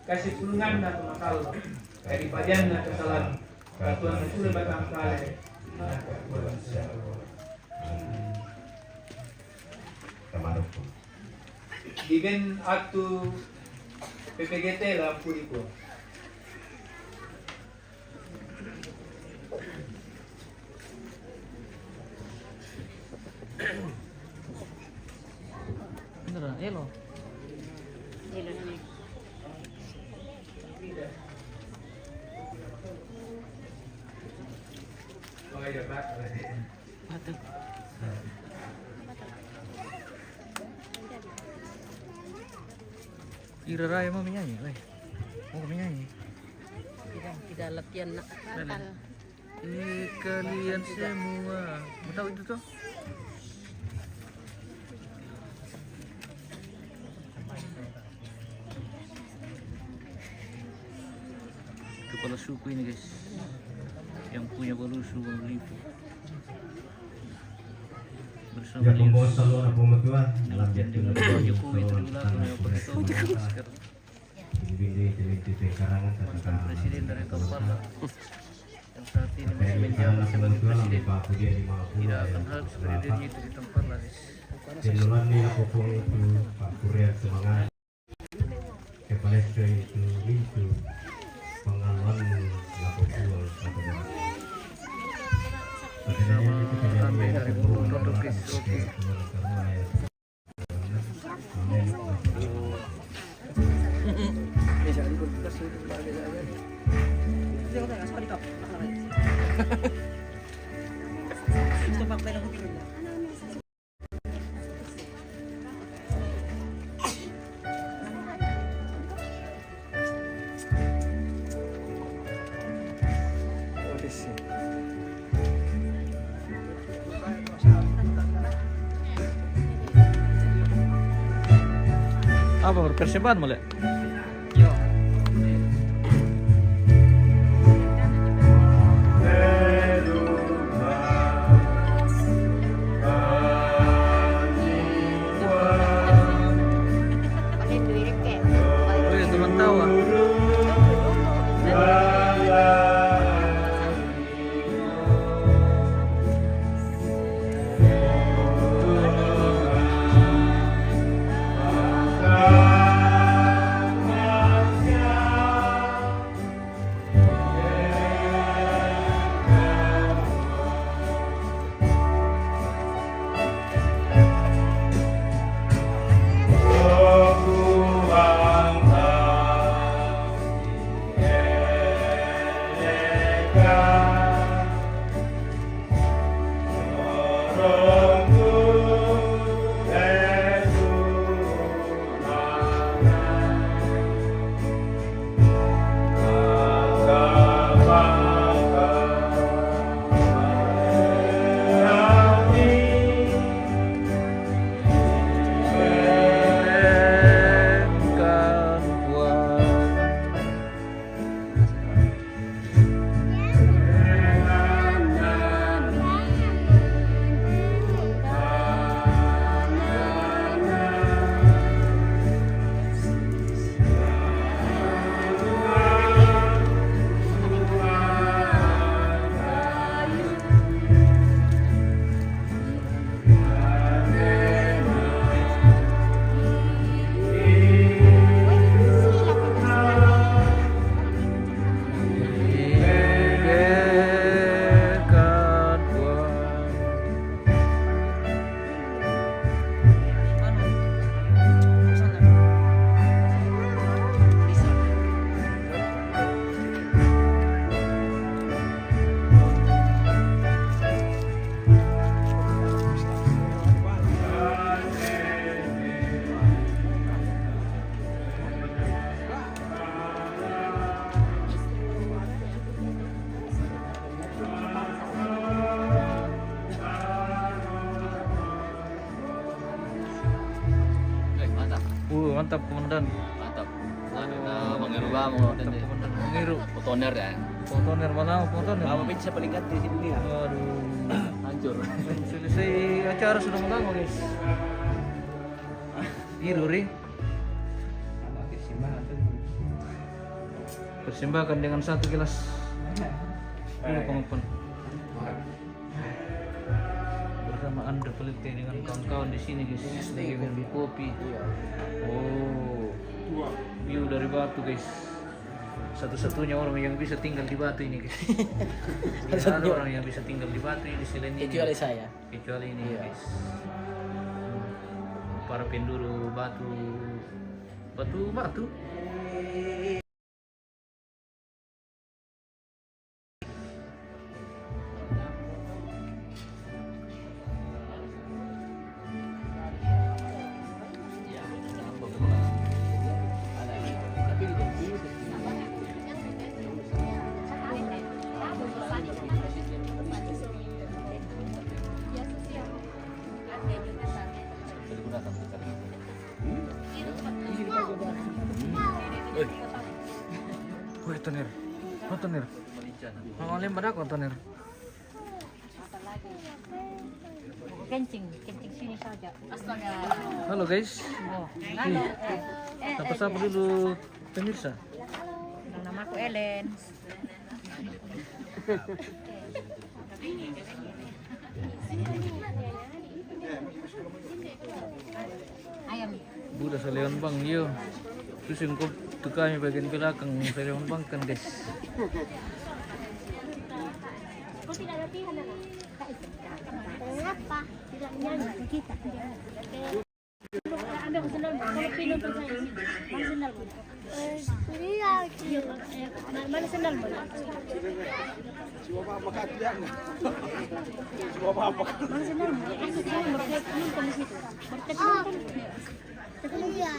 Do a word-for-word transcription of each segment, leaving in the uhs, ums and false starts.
Kasi pulunganna tu makallo, kadipajanna kasalan, katuoanna sulo batang kale, na katuoan siaga. Tamadokku. Diben attu P P G T la pudi ko. Bener, elo. Elo ni. Oh, iya, Pak. Waduh. Ira Rai mau menyanyi, Rai. Mau menyanyi. Tidak, tidak latihan nak. Latihan. Eh, kalian semua. Mau tahu itu tuh? Kepala suku ini, guys, yang punya Balusu, Balulipu. Bersama dia. Pembawa saluran pembetulan dalam jadwal Jokowi itu di belakang, yang pakai topi. Bindi-bindi pemimpin pekarangan, katakan presiden dari Tompar lah. Yang saat ini masih menjabat sebagai presiden. Tidak akan hal seperti itu di Tompar lah, guys. Jendolani aku pun itu Pak Kurya semangat. Kepala itu itu pengaluanmu laku jual satu. Sama ramai dari Purwokerto, guys. Oke. Apa persembahan mulai? Eh, mantap. Uh, mantap, Komandan. Mantap. Anu, nah, mangiru ba, mau. Mantap, Komandan. Mangiru. Fotoner ya. Fotoner mana? Fotoner. Berapa pizza paling ganti di dunia? Waduh. Hancur. Selesai acara sudah menang, guys. Iru, Ri. Anak kecil mah. Persembahkan dengan satu gelas. Dulu pengopen. Bersama Andre Pelite dengan kawan-kawan di sini, guys. Lagi minum kopi. Iya. Oh. View dari Batu, guys. Satu-satunya orang yang bisa tinggal di Batu ini, guys. Tidak ada orang yang bisa tinggal di Batu ini selain ini. Kecuali saya. Kecuali ini, iya, guys. Para penduduk Batu, Batu, Batu. Woi. Woi, Tonir. Oh, Tonir. Mau lem pada kau, Tonir. Kencing, kencing sini saja. Astaga. Halo, guys. Oh. Nih. Sapa-sapa dulu pemirsa. Nama aku Ellen. Ayam. Buda salewan bang, iyo. Terus yang kau tukar bagian belakang salewan bang kan, guys. Kau tidak ada pilihan, apa? Kenapa? Tidak nyanyi kita. Ambil aku sendal, kalau pilih untuk saya. Mana sendal? Iya, iya. Mana, mana sendal, mana? Mana sendal, mana? Aku sendal, mana? Aku nonton di situ. Berarti aku nonton. Iya.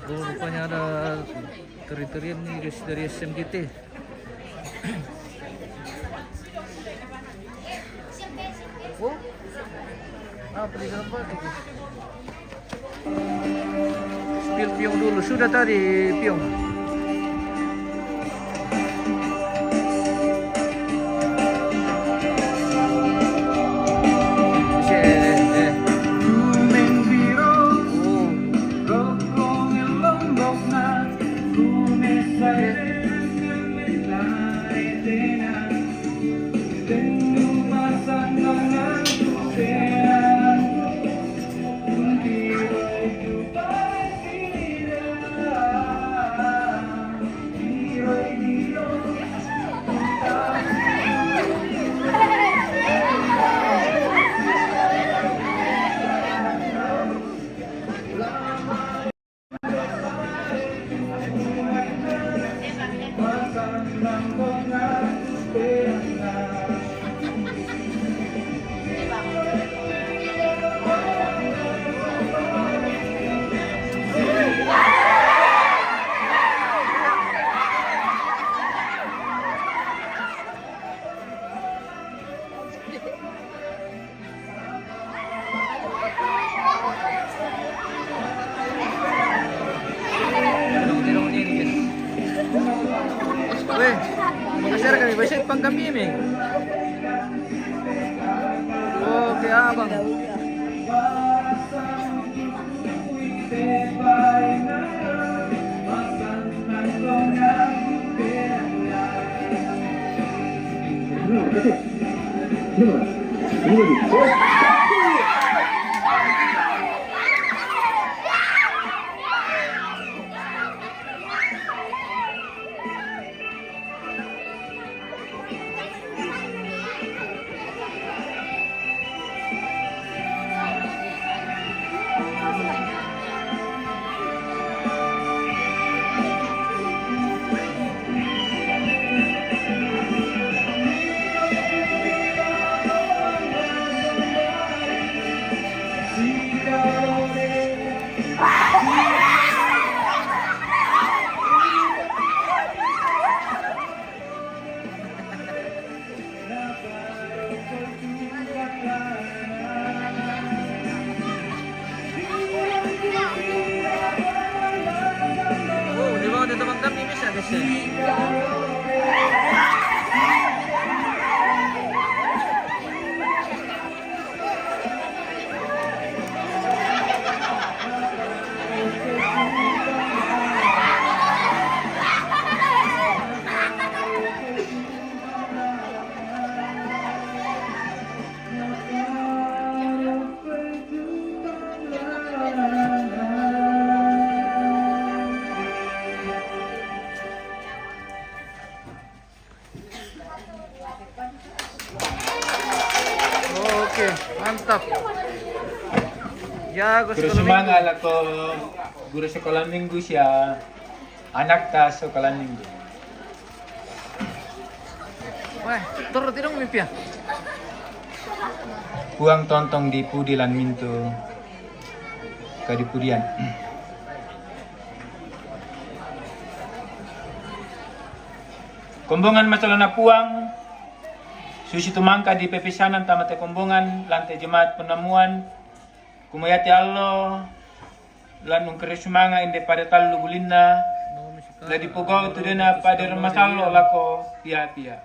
Oh, rupanya ada teri-terian nih, guys, dari S M G T. Oh, apa di dalam batu, guys? Spill pion dulu, sudah tadi pion. Weh, makasih kami, basik pang kami, mi. Oke, abang. Oh, di bawah ada teman kami, bisa, guys, ya? Ya, guru sekolah minggu. Lako guru sekolah minggu sia anakta sekolah minggu. Wah, turu tidong mimpi ya. Puang tontong di pudi lan mintu kadipudian. Kombongan masalana Puang, susi tumangka di pepisanan tama te kombongan lan te jemaat penamuan, kumoyati allo, lan ungkere sumanga inde pada tallu bulinna, la dipogau tu dena pada masallo lako pia-pia.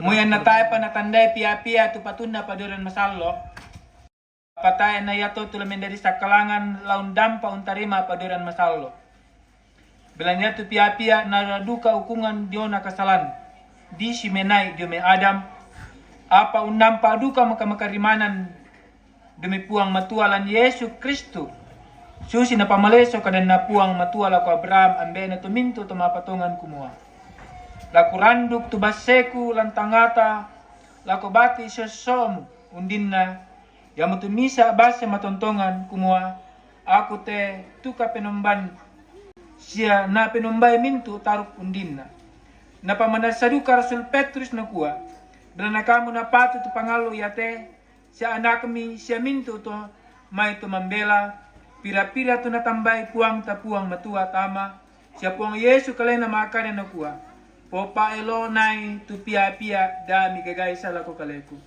Muyan na tae pa natandai pia-pia tu patunna padoran masallo. Patae na yato tu la mendadi sakkalangan laun dampa untarima padoran masallo. Belan yatu pia-pia na duka ukungan diona kasalan. Di si menai dio me Adam. Apa undampa duka maka makarimanan demi Puang Matua lan Yesu Kristu. Susi na pamaleso kadanna Puang Matua lako Abraham ambena tumintu toma patongan kumua. Laku randuk tu baseku lan tangata lako bati sessomu undinna. Yamo tu misa base matontongan kumua, aku te tuka penomban sia na penombai mintu taruk undinna. Na pamanasa duka Rasul Petrus nakua, belana kamu na patu tu pangallo yate, sia anakmi sia mintu to mai to mambela, pira-pira tu natambai Puang ta Puang Matua tama, sia Puang Yesu kalena makada nakua, popa elo nai tu pia-pia dami gagaisa lako kaleku.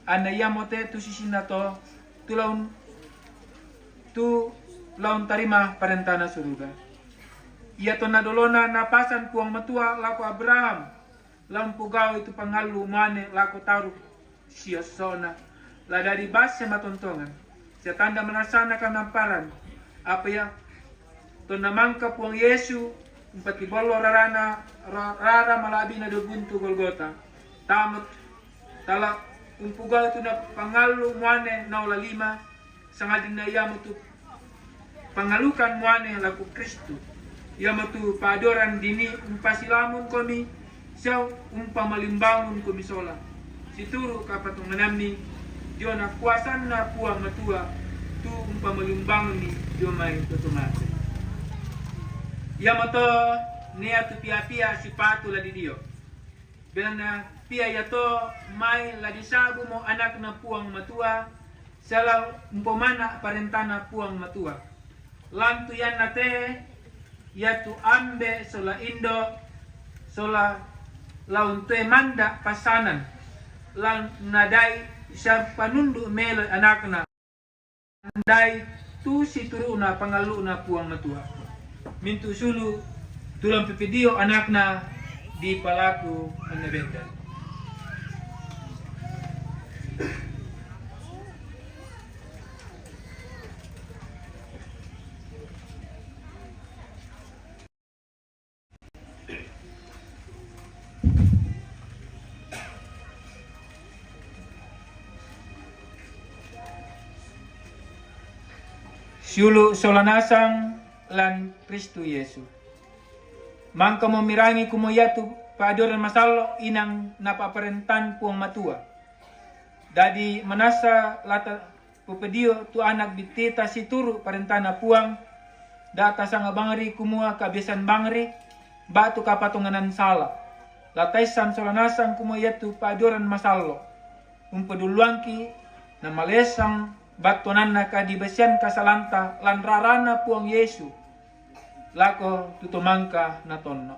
Anna yamo te tu sisinna to, tu laun, tu laun tarima parentana suruga. Ia to na dolona na pasan Puang Matua lako Abraham, laun pogau itu pangallu muane lako taru sia sona, la dadi base matontongan, sia tanda manasana kanamparan, apa ya, tonna mangka Puang Yesu, umpati bollo rarana, ra-, rara malabina do buntu Golgota, tamut, tala umpogau itu na pangallu muane naola lima, sangadinna yamo tu pangalukan muane lako Kristu. Yamo tu padoran dini umpasilamun komi, sia umpamalimbangun komi sola. Situru kapatonganammi, diona kuasanna Puang Matua, tu umpamalimbangunni dio mai to tomate. Yamo to nea tu pia-pia sipatu la di dio. Belana pia yato mai la disabu mo anakna Puang Matua, sala umpomana parentana Puang Matua. Lantu yanna te, yatu ambe sola indo, sola laun tue manda pasanan, lan nadai sia panundu melo anakna. Ndai tu situru'na pangalluna Puang Matua. Mintu sulu tulang pipidio anakna di palaku anna bendan. Siulu sola nasang lan Kristu Yesu. Mangka mo mirangi kumo yatu pa'doran masallo inang napaparentan Puang Matua. Dadi manassa lata pupedio tu anak bittita situru parentana Puang, da tasanga bangri kumua kabiasan bangri, batu kapatonganan sala. La taissan sola nasang kumua yatu pa'doran masallo. Umpadulluangki na malesang battuananna kadibasian kasalanta lan rarana Puang Yesu, lako tutomangka natonno.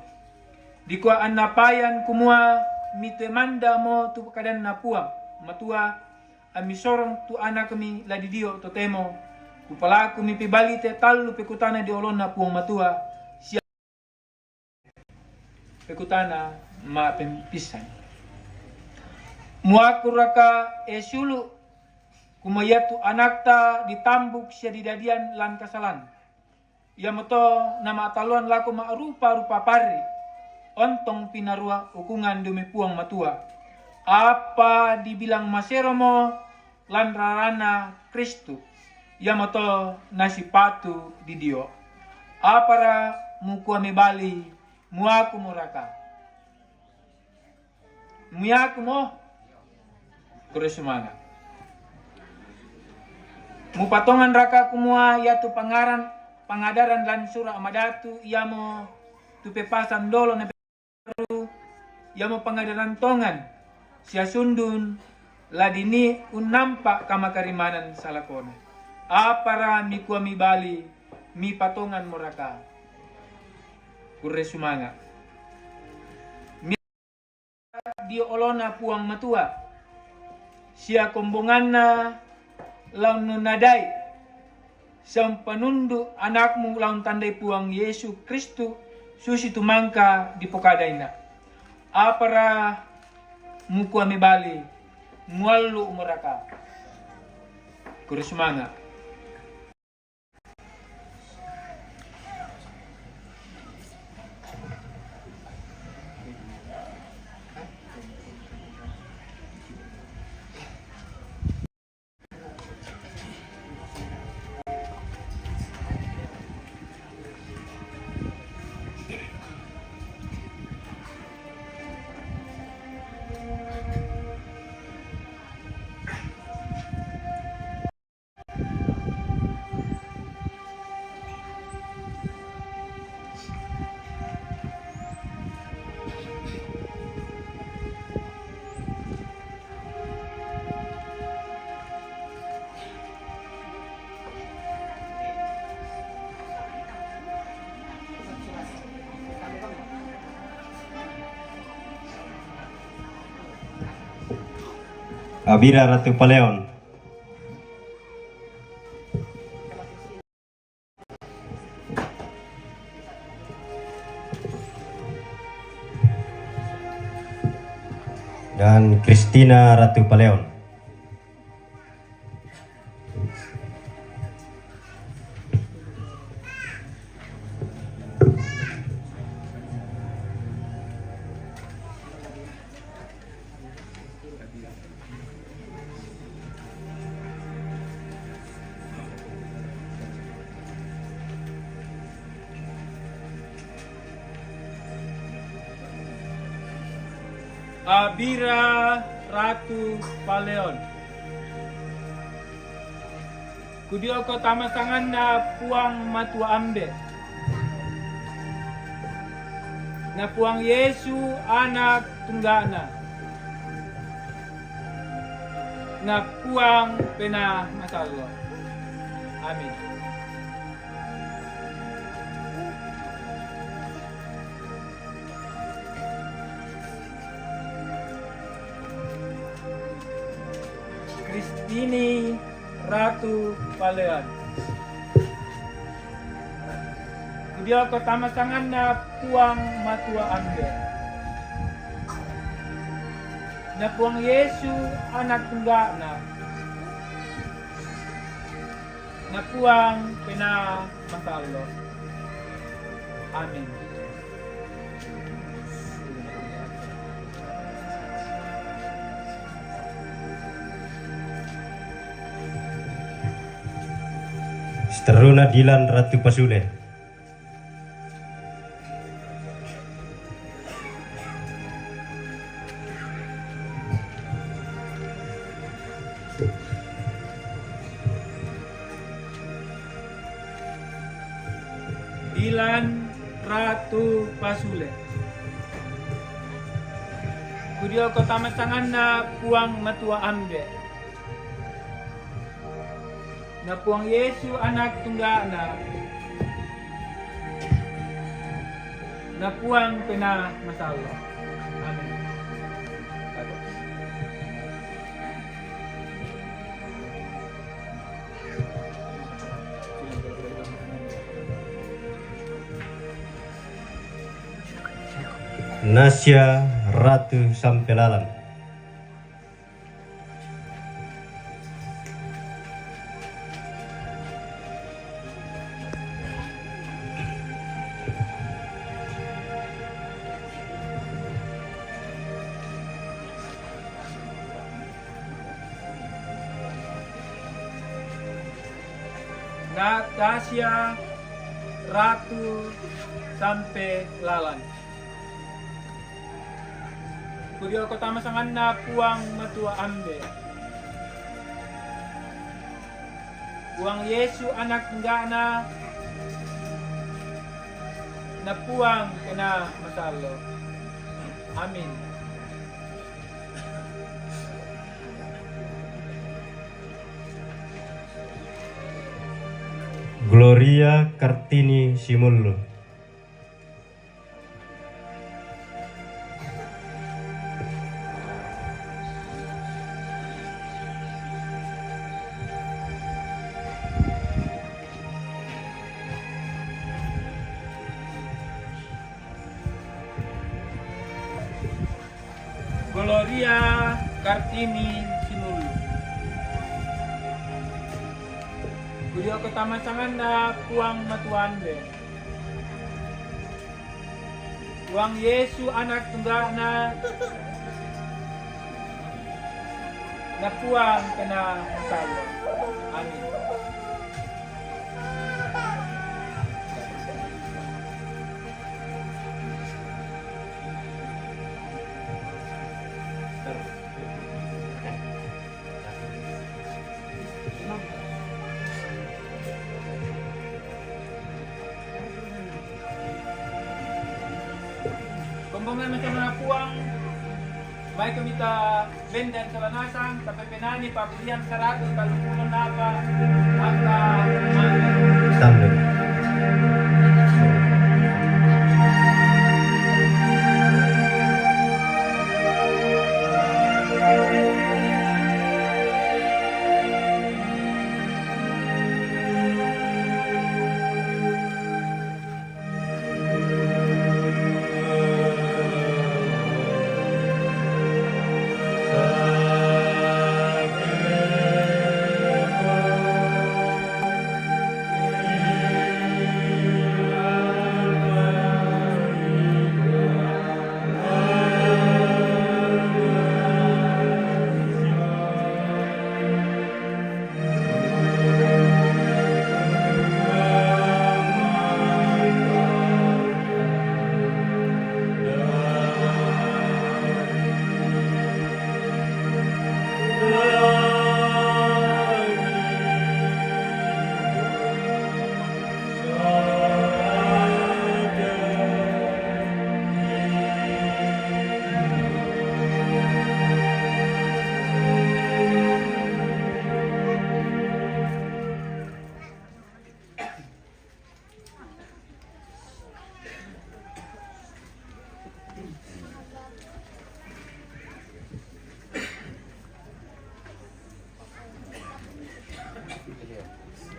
Dikua anna payan kumua mitue manda mo tu kadanna Puang Matua, ami sorong tu anakmi la didio totemo, kupalaku mi pibali te tallu pekutana di olona Puang Matua, sia pekutana ma pempisan. Muakuraka e siulu, kumua yatu anakta ditambuk sia didadian lan kasalan. Iamoto nama'talloan lako ma'rupa-rupa parri, ontong pinarua ukungan demi Puang Matua. Apa dibilang maseromo lan rarana Kristu, iamoto nasipatu didio. Apara mukua mebali, muaku moraka. Muyaku mo. Kure sumanga. Mupatongan raka kumua iatu pangaran, pangadaran lan Sura' Madatu, iamo tu pepasan dolo na baru, iamo pangadaran tongan, sia sundun, la dini unnampa' kamakarimanan salakona. Apara mikua mibali, mipatonganmo raka? Kurre sumanga'. Dio olona Puang Matua, sia kombonganna la unnadai, sia umpanundu' anakmu la untandai Puang Yesu Kristus, susitu mangka dipokadaina. Apara mukua mibali, muallu'mo raka? Kurre sumanga'. Abira Ratu Paleon. Dan Kristina Ratu Paleon. Abira Ratu Paleon. Kudioko tama sanganna Puang Matua Ambe', na Puang Yesu Anak Tungga'na, na Puang Penaa Masallo'. Amin. Kristini Ratu Paleon. Kudioko tama sanganna Puang Matua Ambe', na Puang Yesu Anak Tungga'na, na Puang Penaa Masallo'. Amin. Seteruna Dilan Ratu Pasule. Dilan Ratu Pasule. Kudioko tama sanganna Puang Matua Ambe', na Puang Yesu Anak Tungga'na, na Puang Penaa Masallo'. Amin. Nasya Ratu Sampelalan. Natasya Ratu Sampelalan. Kudioko tama sanganna Puang Matua Ambe', Puang Yesu Anak Tungga'na, napuang kena masallo. Amin. Gloria Kartini Simullu. Gloria Kartini Simullu. Kudio ko tama sanganna Puang Matuambe. Puang Yesu Anak Tungga'na, napuang kena masallo. Amin. Kombongan macam mana puang, baik kita bendan selanasang, tapi penani papulian seratus kalau pulang apa, angka. Standar.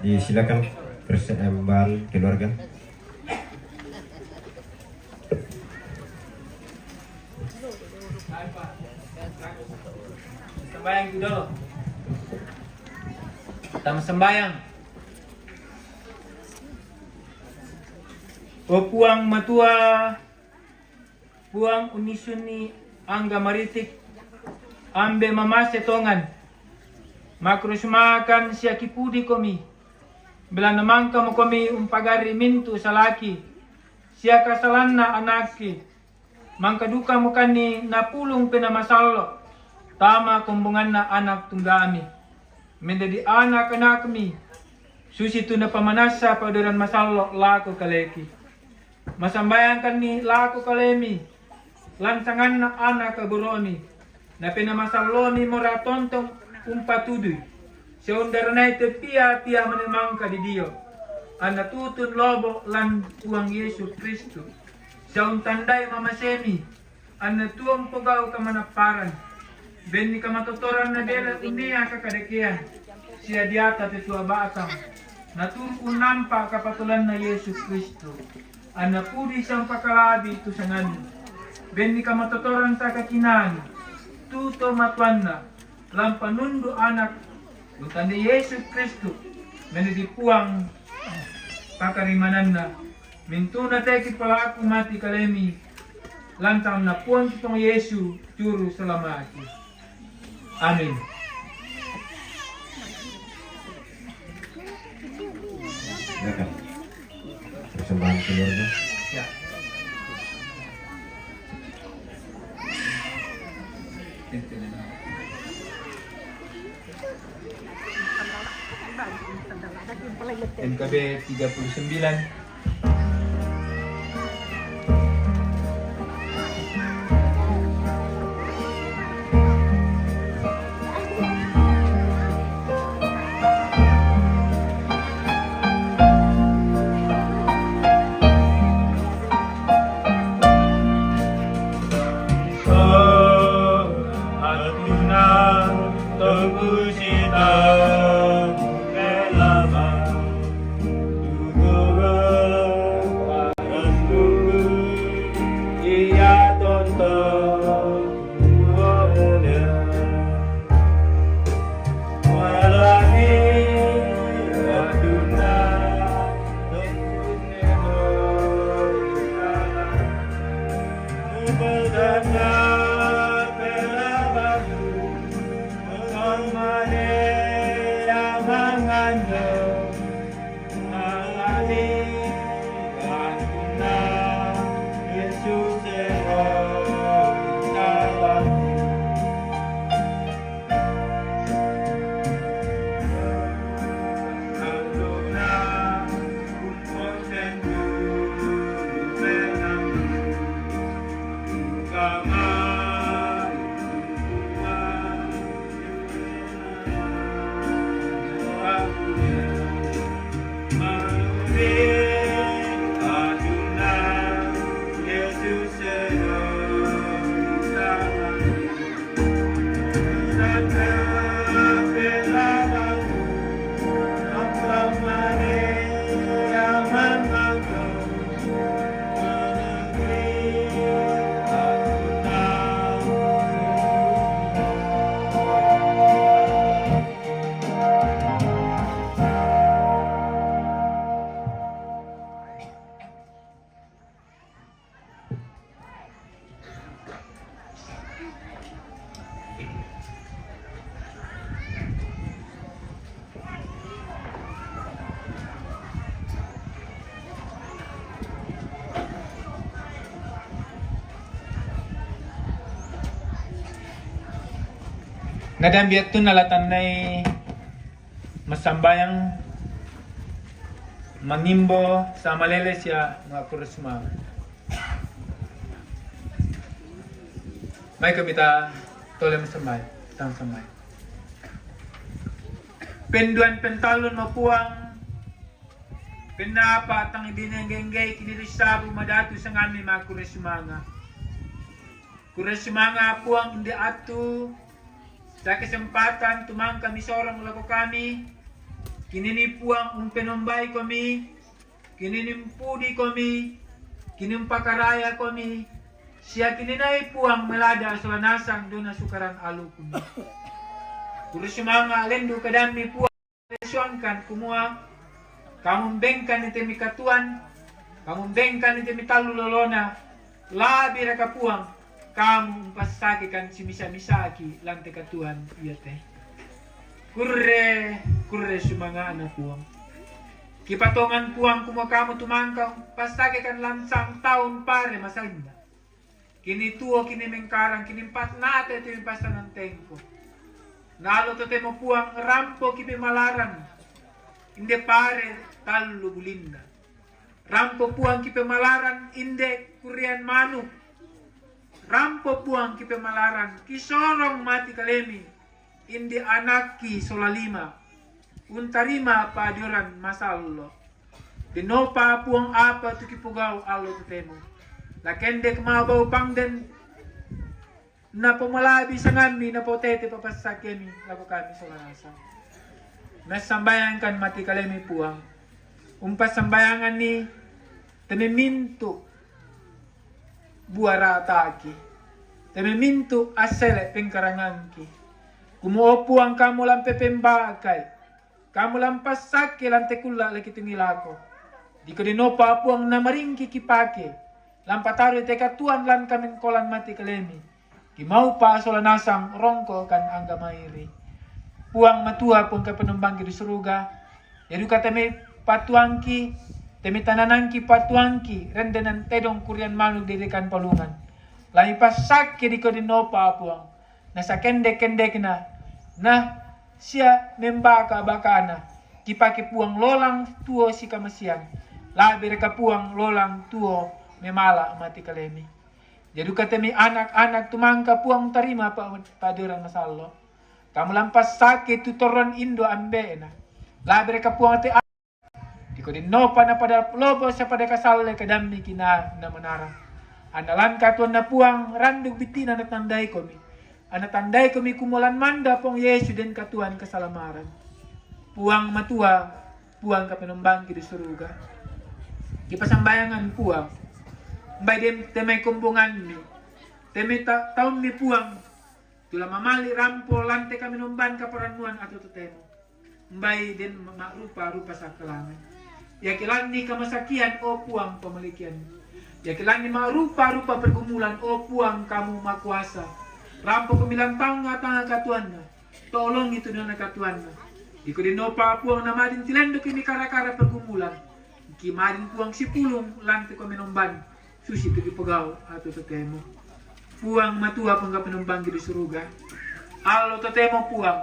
Disilakan persembahan keluarga. Sembahyang dulu. Kita sembahyang. O Puang Matua, Puang unnisunni angga maritik, ambe mamase tongan. Makkurusumakan sia kipudi komi, belanna mangkamo komi umpagari mintu salaki, sia kasalanna anakki. Mangka duka mukanni napulung pena masallo, tama kombonganna anak tunggami. Menjadi anak-anakmi, susitu napamanassa pa'doran masallo lako kaleki. Masambayangkanni lako kalemi, lan sanganna anaka boromi, napena masallomi mora tontong umpatudui, seondaranai te pia-pia mane mangka didio, anna tutun lobo lan Puang Yesu Kristus, sauntandai mamasemi, anna tuo mpogau kamanapparan. Benni kamatotoran nabela unnia kakadakean, sia diata tetua ba'tang, naturu unnampa kapatolanna Yesu Kristus. Anna pudi sia umpakalabi tu sanganna. Benni kamatotoran sakakinani, tu tomatuanna, lampa nundu anak, untande Yesu Kristus, menjadi Puang pakarimananna. Mintuna teki pelaku mati kalemi, lantang napuang Puang Yesu Juru Selamaki. Amin. Silakan. Persembahan keluarga. Ya. M K B tiga puluh sembilan. Nadambi attunna latannai massambayang mangimbo samalele sia makkurre sumanga. Maiko mita tole massambayang, tang sambayang. Penduan pentallun mo Puang, pennapa tang ibinenggenggeiki ni ri sabu madatu sangammi makkurre sumanga. Kurre sumanga Puang inde attu, ta kesempatan tumangka misorong lako kami, kinini Puang umpenombai komi, kinini mpudi komi, kinini mpakaraya komi, sia kininai Puang melada sola nasang dona sukaran alukumi. Kurre sumanga lendu kadammi Puang. Suangkan kumua, kamu mbengkani te mikatuan, kamu mbengkani te mitallu lolona, labi raka Puang, kamu mpassakekan simisa-misaki lan te katuan iate. Kurre, kurre sumanga'na Puang. Kipatongan Puang kumua kamu tumangka mpassakekan lan sang taun pare masainna. Kini tuo, kini mengkarang, kini mpat nate tu mpassanantengko. Nalo totemo Puang rampo kipemalaran inde pare tallu bulinna. Rampo Puang kipemalaran inde kurian manu. Rampo Puang kipemalaran kisorong mati kalemi inde anakki sola lima. Untarima pa'dioran masallo. Denopa Puang apa tu kipogau allo totemo. Lakendek ma bau pangden, napomalabi sangammi, napotete papassakemi lako kami sola nasang. Nassambayangkan mati kalemi Puang. Umpassambayanganni teme mintu buara ataki. Teme mintu assele pengkarangangki. Kumua Puang kamu lampe pembakai. Kamu lampassakke lante kulla laki tungi lako. Diko denopa Puang namaringki kipake. Lampataroi te katuan lan kamengkolan mati kalemi. Kimaupa sola nasang rongko kan angga mairi. Puang Matua, Puang kapenombangi di suruga. Jadi kata me patuangki, temi tananangki patuangki, rendenan tedong kurian manu dedekan palungan. Lami passakke diko denopa Puang. Nasa kendek-kendekna, na sia membaka-bakana, Kipake Puang lolang tuo si kamasian, labe re ka Puang lolang tuo memala mati kalemi. Jaduka temi anak-anak tumangka Puang tarima pa-, paderan masallo. Kamu lampas sake tu torron indo ambe'na. Labe re ka Puang te a-, iko dinnopa na pada lobo sapada kasalle kadammi kina na manara. Anna lan katuanna Puang randuk bittina na tandai komi. Anna tandai komi kumolan manda Puang Yesu den katuan kasalamaran. Puang matua, Puang kapenombangki di suruga. Kipasambayangan Puang. Mbai dem temai kombonganmi. Temai ta-, taummi Puang. Tula mamali rampo lante kami nomban kaparannuan atau totemo. Mbai den ma-, ma'rupa-rupa sakalangan. Yakilanni kamasakian o Puang pamalikian. Yakilanni ma'rupa-rupa pergumulan o Puang kamu makuasa. Rampo kami lantanga tanga katuanna. Tolongi tu dona katuanna. Iko dinnopa Puang namadin tilendo kini kara-kara pergumulan. Kimadin Puang sipulung lante kami nomban. Susi tu kipagau atau totemo. Puang matua Puang kapenombangki di suruga. Allo totemo Puang.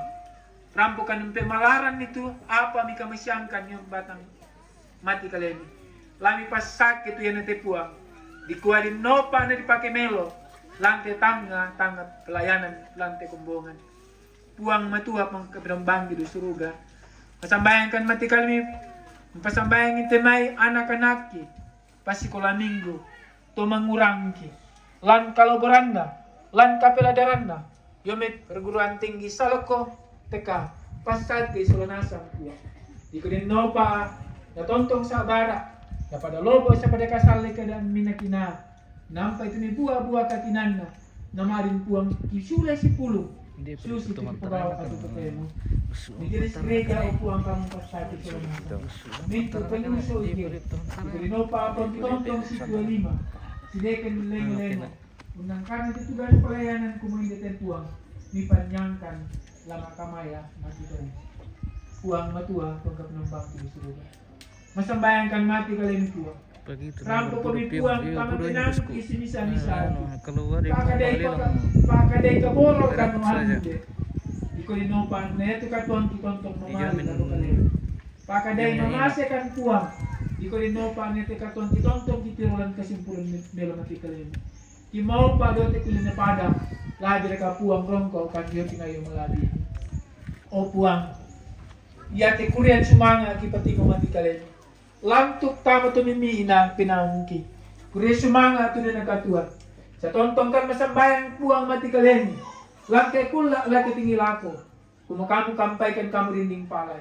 Rampokan pemalaran itu apa mi kami siangkan yang batang mati kalemi. Lami pasake tu yanete Puang. Dikuadin nopa na dipake melo. Lante tanga, tanga pelayanan, lante kombongan. Puang matua Puang kapenombangki di suruga. Pasambayangkan mati kalemi. Pasambayangi temai anak-anakki. Pasikola minggu, to mangurangki, lan kaloboranna, lan kapeladaranna, yome perguruan tinggi saloko, teka, pasate solonasang Puang. Iko dinnopa, na tontong sabara, na pada lobo sapada kasalle kada minakina, nampai tuni buah-buah katinanna, namarin Puang kisule sipulung, susi tu pagawa katu totemo. Ni jenis gereja o Puang kamu pasake solonasang. Mintu penuso ige. Diberi nopa Puang kitontong si dua lima. Sideken lemo-lemo. Undang kami tu tugas pelayanan kumu indeten Puang. Ni panjangkan lama kamaya mati tadi. Puang matua Puang kapenombangki di suruga. Masambayangkan mati kalemi Puang. Rampo komi Puang kamatenangki simisa-misa. Pakadai paka-, pakadai kaboro kanu ande. Iko dinopa netu katuang kitontong mamali kanu kalemi. Pakadai mamase kan Puang. Iko dinopa netu katuang kitontong kitirolan kesimpulan me-, melo mati kalemi. Kimau padote kuline padang. Labi reka Puang rongko kan yo kinayo malabi. O Puang. Iate kurian sumanga kipatiko mati kalemi. Lantuk tama tu mimi ina pinangki. Kurian sumanga tu dena katuan. Satontong kan masambayang Puang mati kalemi. Langke kula lake tinggi lako. Kumu kamu kampaikan kamu rinding palai.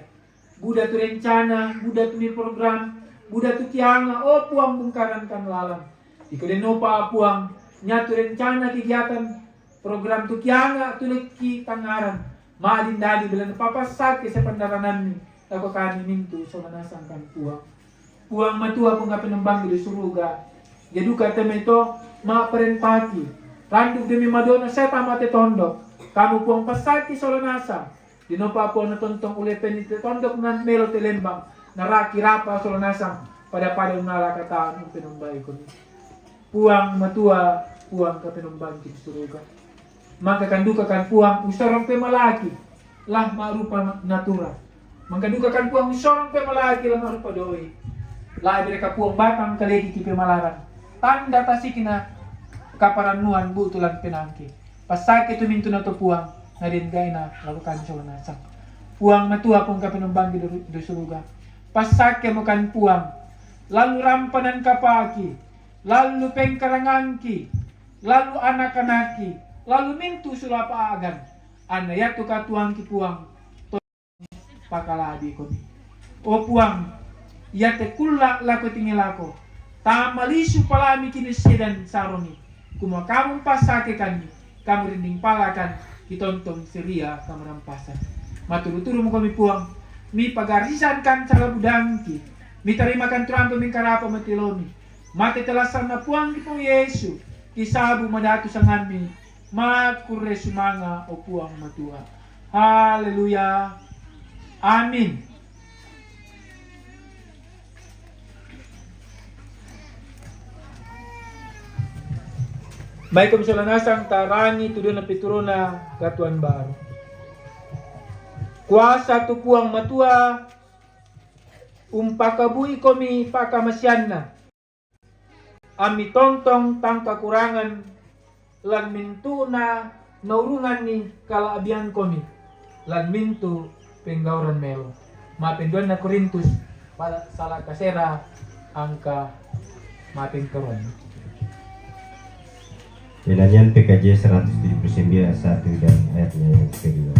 Buda tu rencana, buda tu mi program, buda tu kianga, o Puang bungkaran kan lalang. Iko denopa Puang, nyatu rencana kegiatan program tu kianga tu lekki tangaran. Madin dadi belana papasake sepandarananni. Lako kami mintu somanasang kan Puang. Puang matua Puang kapenombangi di suruga. Jaduka temeto ma perentaki. Randuk demi madona seta mate tondok. Kamu Puang pasaki solanasang. Dinopa Puang na tontong ule penite tondok nan melo telembang. Naraki rapa solanasang. Pada-pada unala kataan umpenombai koni. Puang matua, Puang kapenombangi di suruga. Maka kanduka kan Puang usorong pe malaki lah marupa natura. Maka duka kan Puang usorong pe malaki lah marupa doi. Lah bere ka Puang batang kaleki ki pemalaran. Tanda tasikina kaparannuan butulan penangki. Pasake tu mintu na to Puang, nadin gaina lakukan solanasang. Puang matua Puang kapenombangi di suruga. Pasake mo kan Puang. Lalu rampanan kapaki. Lalu pengkarangangki, lalu anak-anakki, lalu mintu sulapa agan. Anna yatu katuangki Puang, to pakalabi koni. O Puang, yate kulla lako tingi lako. Tama lisu palami kini sedan saroni. Kuma kamu pasake kami, kamu rinding palakan, kitontong seria kamu rampasan. Maturu-turu mo kami Puang, mi pagarisan kan sala budangki, mi tarimakan turampe mingkarapa matilomi. Mate telasanna Puang ki Puang Yesu, kisabu madatu sangammi, makurre sumanga o Puang matua. Haleluya. Amin. Baik, Om Solanasang tarangi tudona piturona katuan baru. Kuasa tu Puang matua, Umpakabui komi pakamaseanna. Ami tontong tang kakurangan, lan mintu'na naurunganni kala'bian komi, lan mintu' penggauran melo. Mapenduanna Korintus, pasala' kasera angka mapengkaruan. Nyanyian P K J seratus tujuh puluh sembilan ayat satu dan ayatnya yang kedua.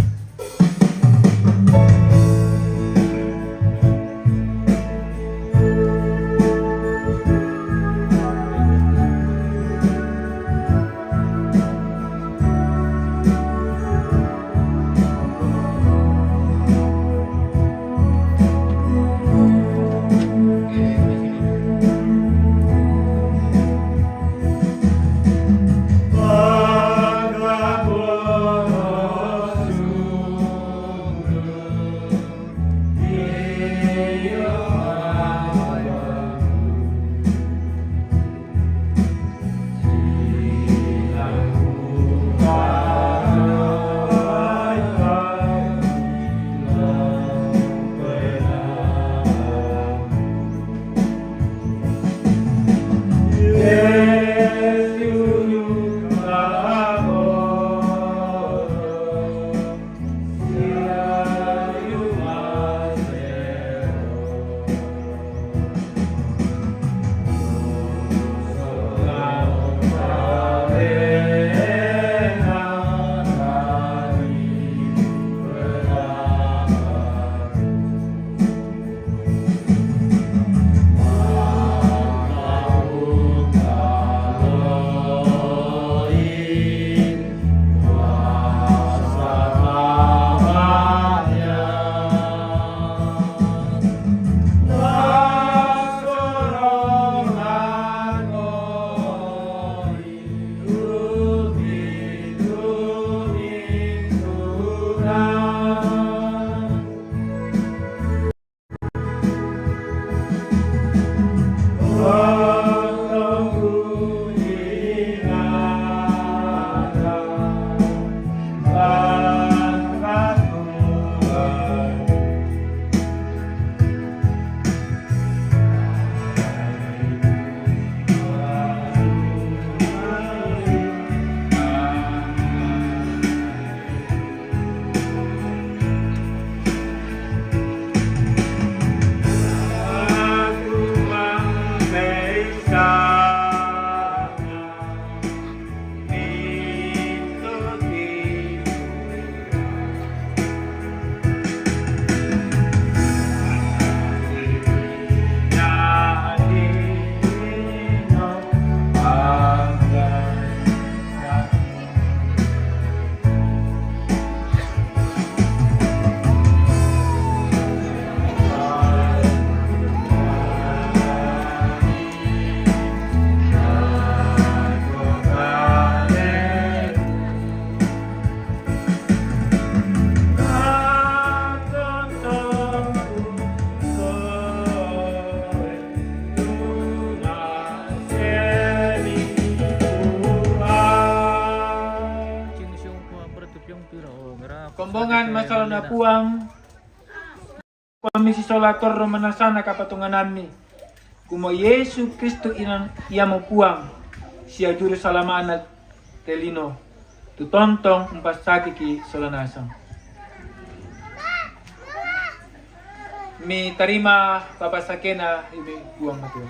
Kombongan masalona Puang, kuami sisola torro manasana kapatonganammi. Kumua Yesu Kristus inan iamo Puang, sia Juru Salama'na te lino, tu tontong umpassakeki sola nasang. Mitarima papasakena imi Puang Matua.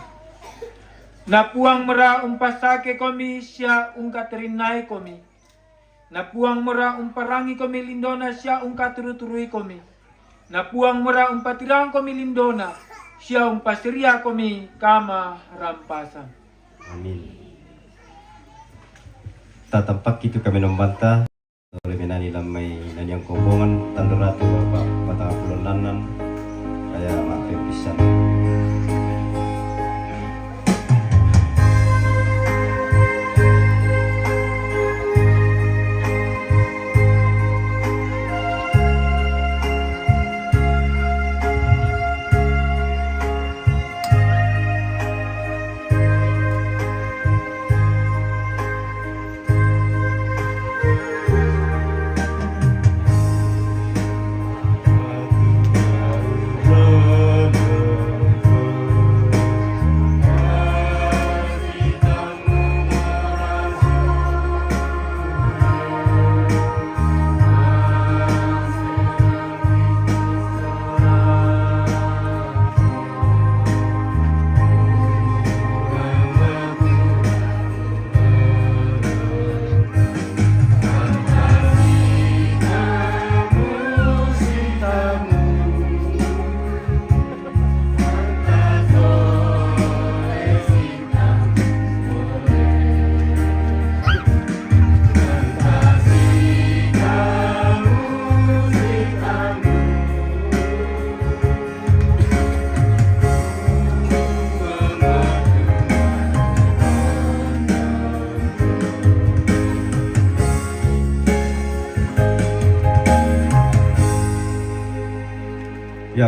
Na Puang mora umpassakekomi sia ungkatarinaikomi. Na Puang mora umparangngekomi lindona sia ungkaturu-turuikomi. Na Puang mora umpatirangkomi lindona sia umpaseriakomi kamarampasan. Amin. Tatampakki tu kamenombanta, tole menani lammai naniang kombongan, tanra tu Bapa, Puang Matua Pulo Nannan, kaya mappeppisang.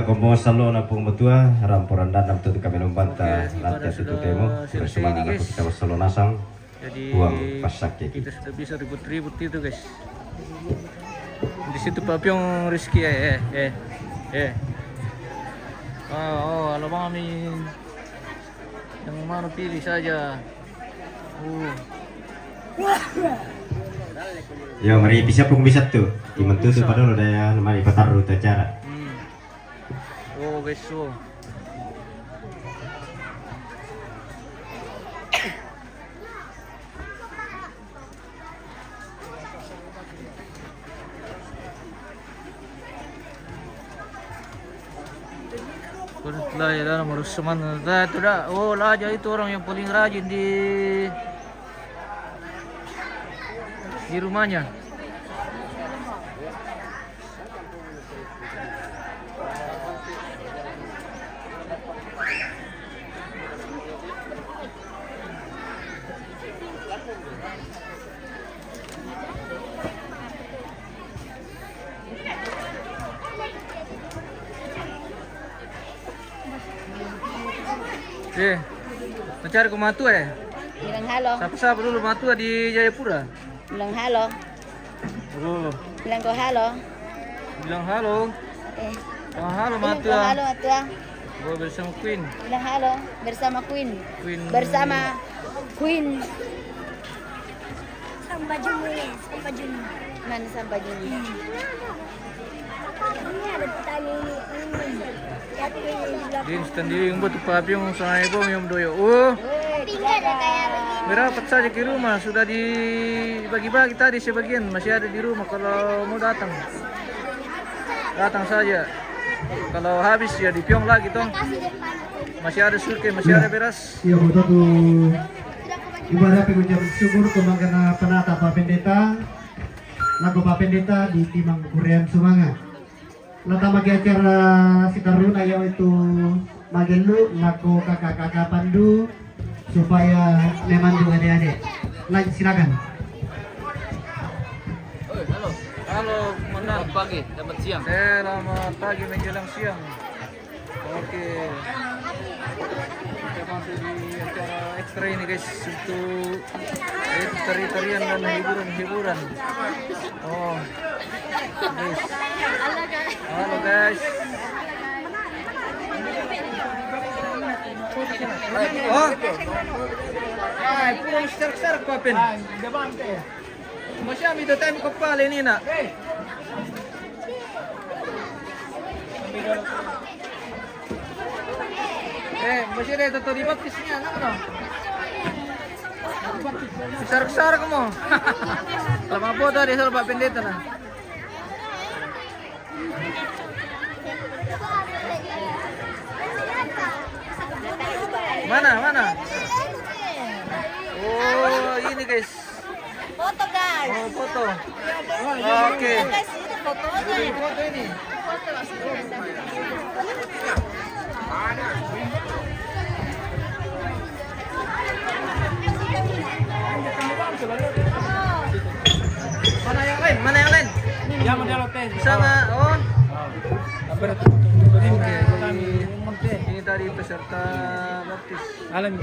Komo salona pung matua, rampo randana betul kami lombanta. Oke, latihan itu temo, selesai, sudah sumanga ini, guys. Kita salona sang. Jadi, buang pasak kita itu sudah bisa ribut-ribut itu, guys. Di situ Papiong Rizky, eh, eh, eh, eh. Oh, oh, halo Bang Amin. Yang mana pilih saja. Oh. Ya, mari bisa pun bisa tuh. Timan tuh tuh padahal udah ya, mari patar rute acara. Hmm. Oh, guys, so. Lah, ya, dah, nomor seman. Dah, itu dah. Oh, lah, jadi itu orang yang paling rajin di, di rumahnya. Eh, mencari ke matua, eh? Bilang halo. Sapa-sapa dulu matua di Jayapura? Bilang halo. Oh. Bilang ko halo. Bilang halo. Eh. Oh, halo, bilang ko matua. Halo, matua. Oh, bersama Queen. Bilang halo bersama Queen. Queen. Bersama Queen. Samba Junior, Samba Junior. Mana Samba Junior? Ini ada petani ini, ini. Din, standing buat Papiong, saya bom yang doyo. Oh. Berapa saja ke rumah, sudah dibagi-bagi tadi sebagian, masih ada di rumah kalau mau datang. Datang saja. Kalau habis ya di Piong lagi, tong. Masih ada surke, masih ada beras. Iya, betul tuh. Ibarat pengucap syukur kemangkana penata Pak Pendeta. Lagu Pak Pendeta di Timang Korean Sumanga. Lata magi acara sitaruna yaitu magelu lagu kakak-kakak pandu supaya memandu adik-adik. Lanjut, silakan. Halo, Komandan. Selamat pagi, selamat siang. Selamat pagi menjelang siang. Oke. Kita masuk di acara ekstra ini, guys, untuk tari-tarian dan hiburan-hiburan. Oh. Guys. Halo, guys. Oh. Ay, puro serak-serak, Papin. Masih ambil time kepala ini, nak. Eh, masih ada tutorial baptisnya, nak, no? Besar-besar kamu. Lama foto dia, salah Pak Pendeta, nah. Mana, mana? Oh, ini, guys. Foto, guys. Oh, foto. Oke. Guys, ini fotonya. Ini foto ini. Mana yang lain? Mana yang lain? Sama, oh. Oke. Ini tadi peserta baptis. Alam.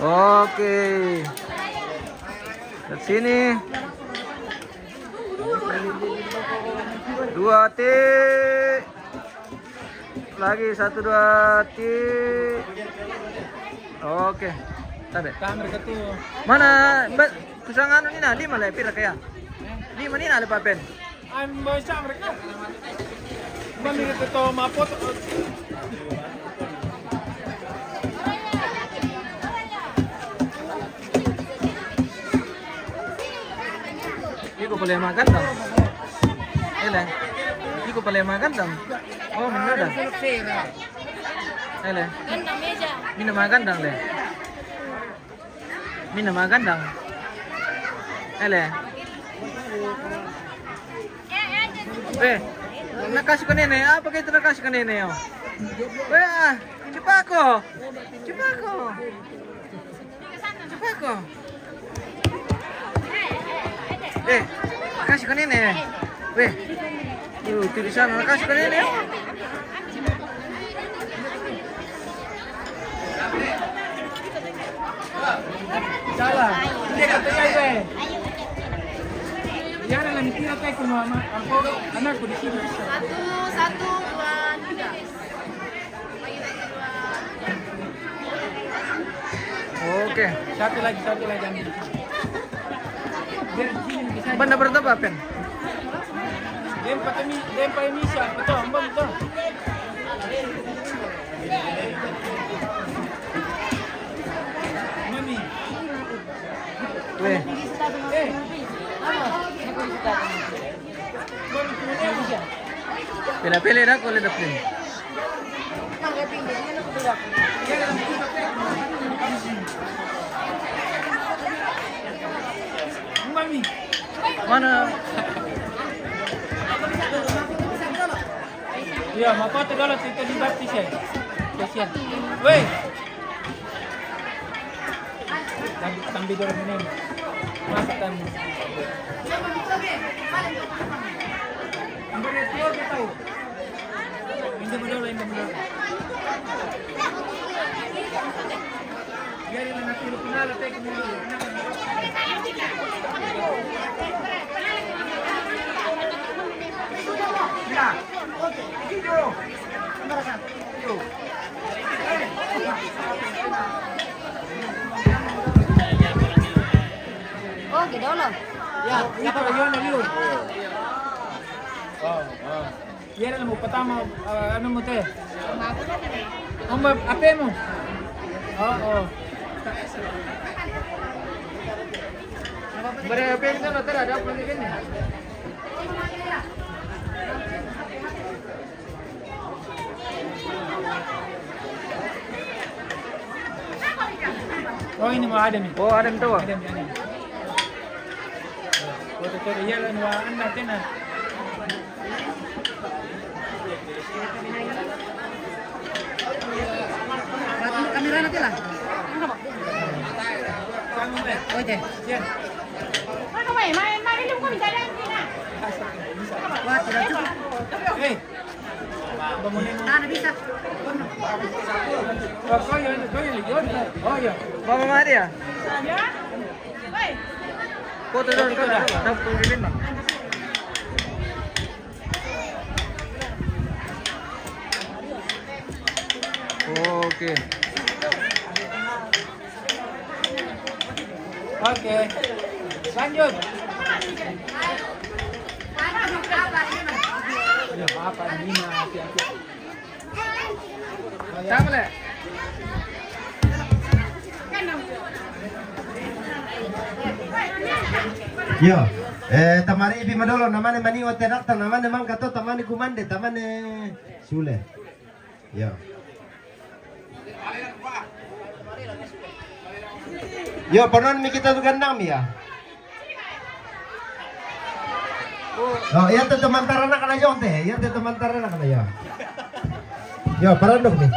Oke. Ke sini. Dua ti. Lagi satu, dua ti. Oke. Tabe. Mana, kusang anu ni na, lima le, pira kaya? Lima ni na le papen. Ang boy sa Amerika. Mami kita to mapot. Iko pala magandang. Ele. Iko pala magandang. Oh, mana ada? Ele. Minum magandang le. Mina magandang. Ele. Eh, nakasi ko nene. Apa ka itu nakasi ko nene, oh? Weh, ah, cepako. Cepako. Cepako. Eh, kasi ko nene. Weh. Tuh, tuh di sana, kasi ko nene. Salah. Dia kata ya, weh. Ya, ada lagi kira teh, kuma, ma-, aku, anakku di sini. Satu, satu, dua, tiga. Oke. Satu lagi, satu lagi ambil. Biar di sini bisa. Banda berapa, Pen? Dempa kami, dempa ini siapa? Betul, Ambon, betul. Mami. Weh. Eh. Pele-pele dah kau lihat pele. Mana? Iya, mau foto dulu, kita di baptis ya. Kasihan. Weh. Tambi, tambi dulu ini. Masa tambi. Ambil dia tua kita. Inda mo dolo, inda mo dolo. Yari na natiro pinala, teke mo dolo. Ya. Oke, video. Oh, gitu loh. Ya, itu Yona liu. Oh, oh. Iya, dah, mau pertama, eh, anu, mau teh. Ombak apa mau? Oh, oh. Beri apa yang kita, ada apa lagi ni? Oh, ini mau ada ni. Oh, ada ni tu. Ada ni, ada ni. Oh, tu, tu, iya lah, ni anda kena. Kamera nanti lah. Oke. Iya. Wah, tidak cukup. Eh. Mana bisa? Oh, iya. Mama Maria. Foto dulu, foto dulu. Dah, tunggu dulu. Oke. Oke. Lanjut. Iya, apa ini? Hati-hati. Sama le. Yo, eh, tamane ipi madolo, namane mani ote rakta, namane mangkato, tamane kumande, tamane sule. Yo. Yo, panon mi kita tu gandang mi ya. Oh, iya, te teman tarana kana jong te. Iya, te teman tarana kana ya. Yo, parandok ni.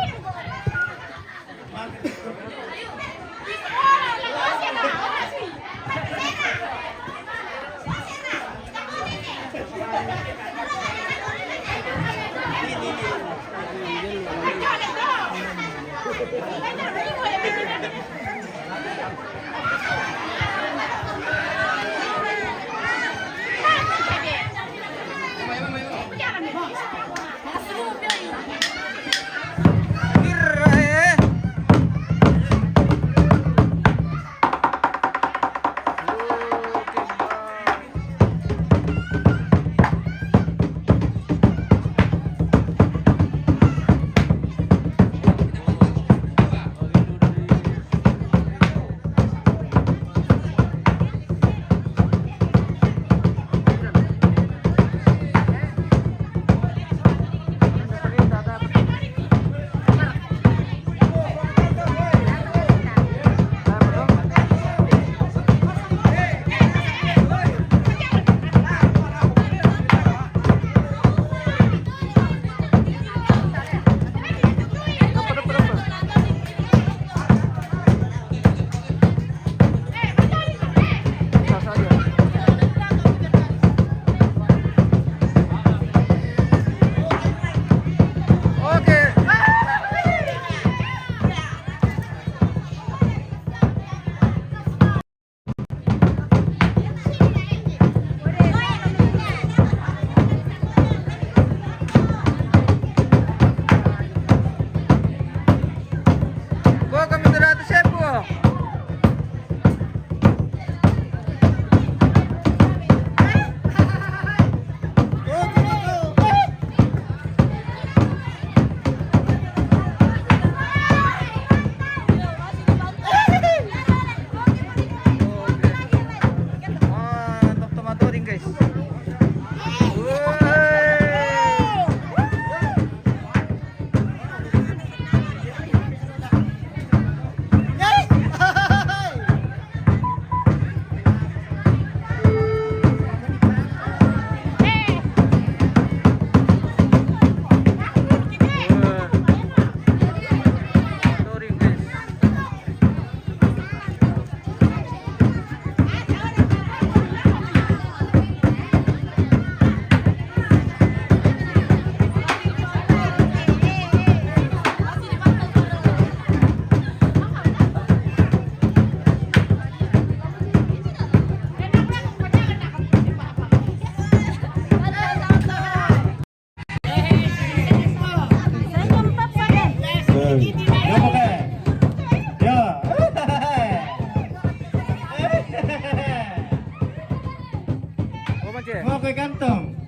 Mo ke kantong.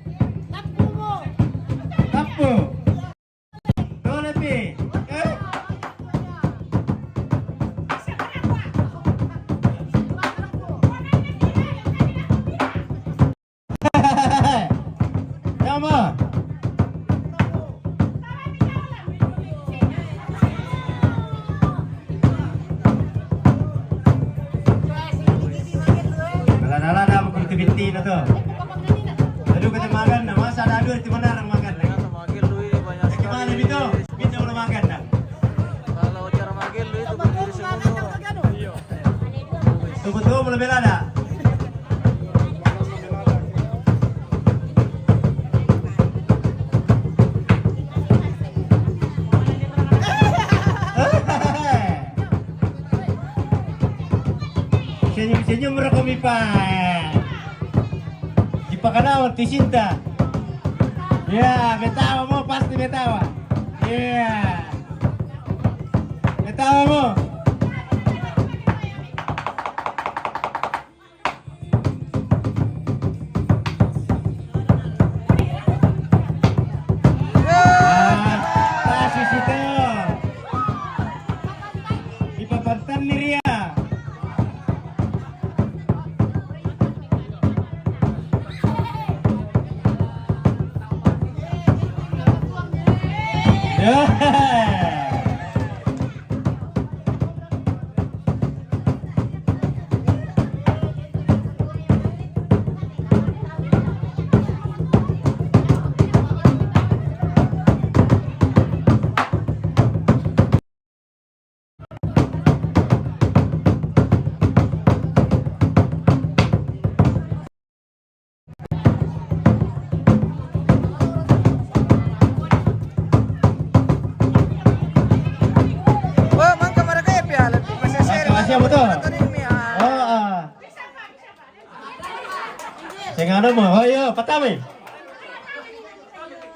Tapu. Dole pi. Eh? Yama. Ala-ala na mo kung tibiti na to. Aduh, kita makan na. Masa ada aduh, di mana orang makan lagi? Magil, Lui, banyak. Gimana, sekali. Bito? Bito, udah makan dah? Kalau cara magil, Lui, itu berdiri semua. Tubuh-tubuh lebih lada. Senyum-senyum rokok mipa. Di pakanawan ti Sinta. Ya, betawa mo, pasti betawa. Ya. Betawa mo. Ah, pas di situ. Ipapantan ni Ria. Ya. Wah, mangka maragaya piala. Masih seri. Masih apa tuh? Nonton ini, ah. Oh, ah. Sing anu mo, oh iya, patami.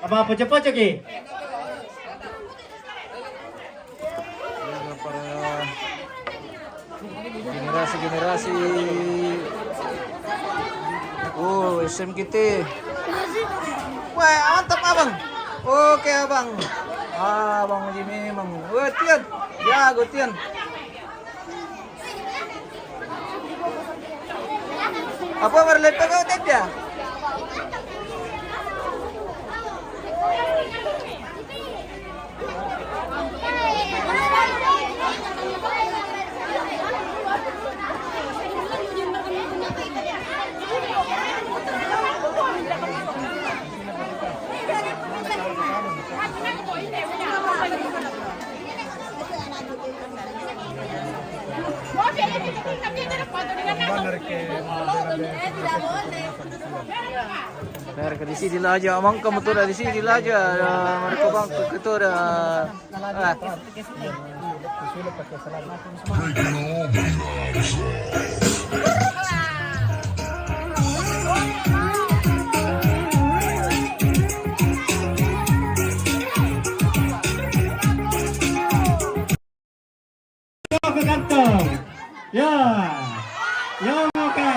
Apa pojok-pojok ki? Generasi-generasi. Oh, S M kita. Wah, mantap, Abang. Oke, Abang. Abang Haji memang. Wah, Tian. Jago, Tian. Apa marlepa kau, Tep, ya? Mereka di sini laja, mangka motor di sini laja, mereka bangku kita dah. Ah. Yo ke kantong. Ya. Ya, oke.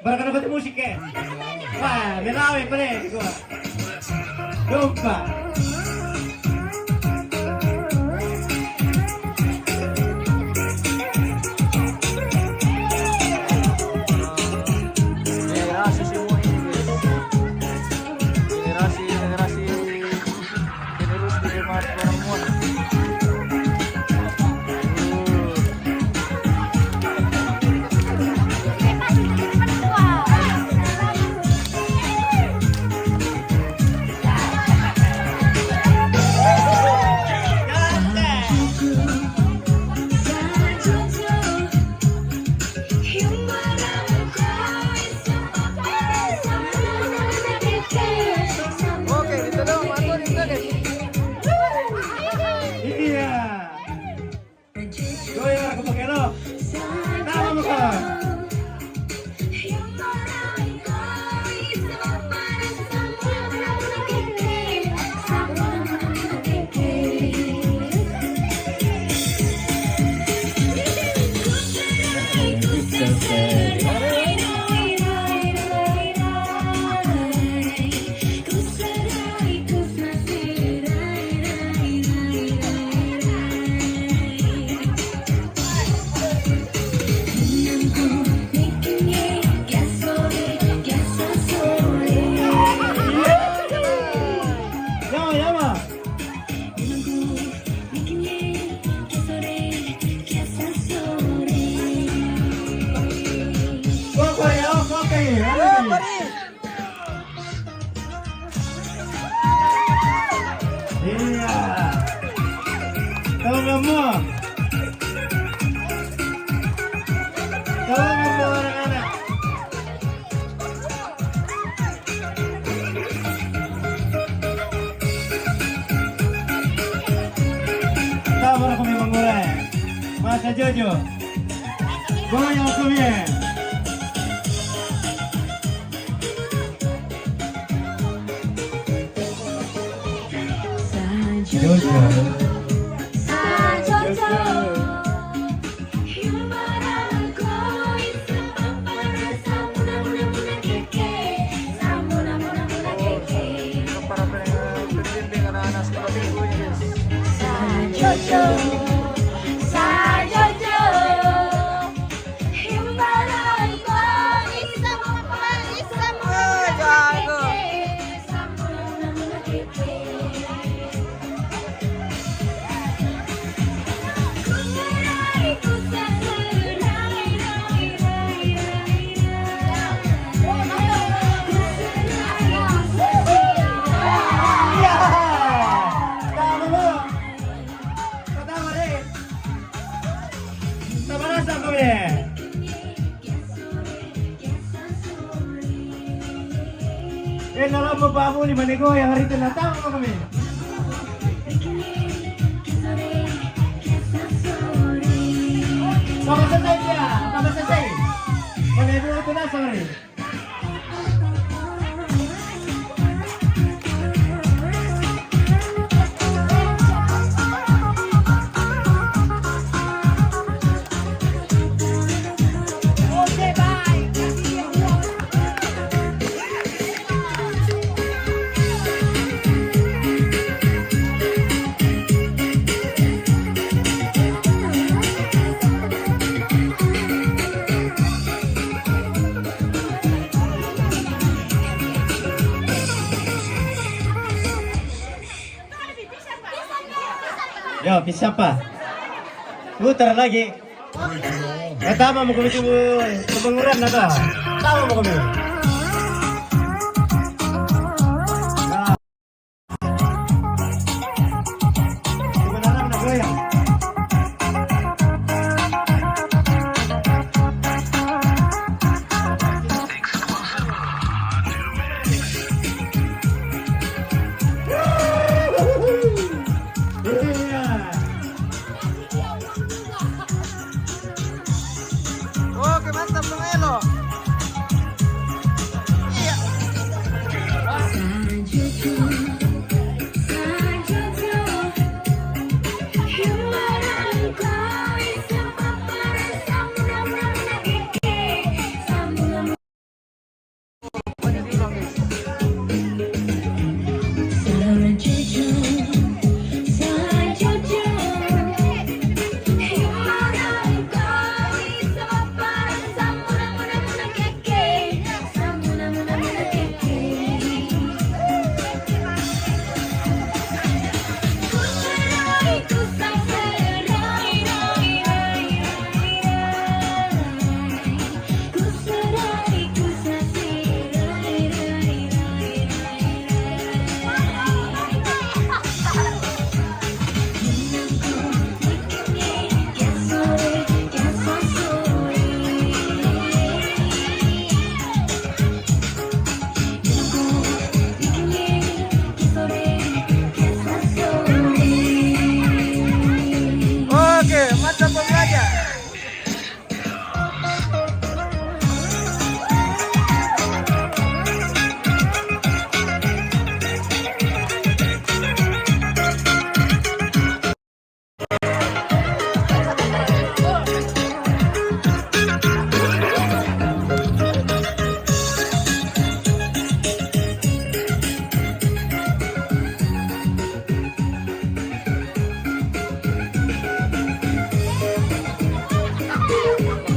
Barang ada musik, eh. Wah, melawe pale di gua. Dompa. Generasi semua ini, guys. Generasi, generasi penerus di jemaat perempuan. Oke, kita dong, atur kita deh. Iya. Goyang aku pakai lo. Nama muka. Iya. Tolong kamu. Tolong kamu anak-anak. Sabar aku memang mulai. Masa Jojo. Goyang aku ya. Jojo. Para pendidik anak-anak sekolah minggu ini, guys. Eh, nala mo pa mo ni manigo, yang hari itu natang mo kami. Pamasahe siya, pamasahe. Manigo ito na, sorry. Yo, pisa pa. Putar lagi. Pertama mau kami tunggu kebenguran apa? Tahu mau kami. Nah. Sebenarnya udah goyang. Oke, mantap, Bang Elo. Iya. Oke, mantap, Bang Raja.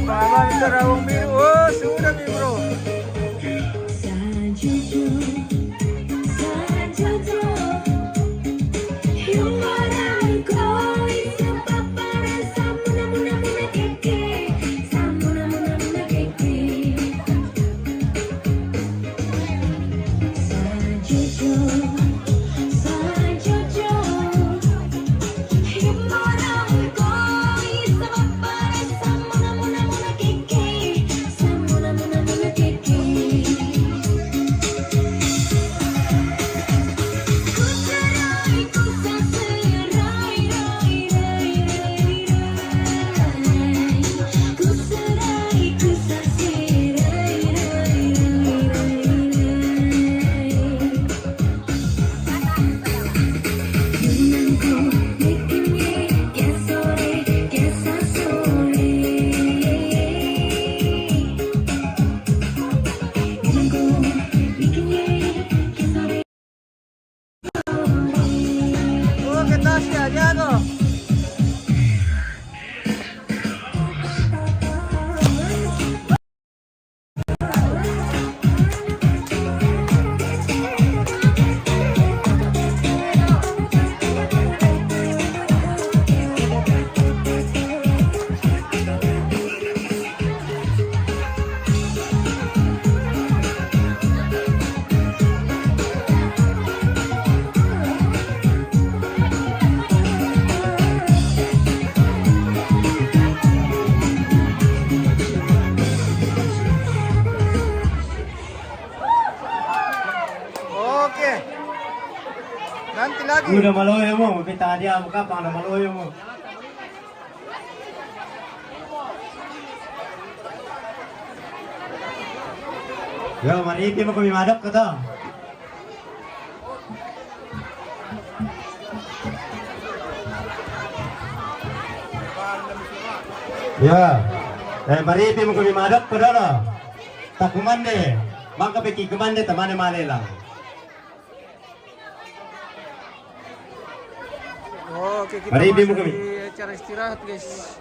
Paman Terawang Biru, oh, sudah, Bro. Oke. Nanti lagi. Udah maloyo mo, kita dia mo kapang na maloyo mo. Yo, maripi mo kami madok ko to. Ya. Eh, maripi mo kami madok ko dolo. Takumande. Maka peki kumande tamane malela. Oke, kita Mari, masuk Bimo, kami. Di acara istirahat, guys.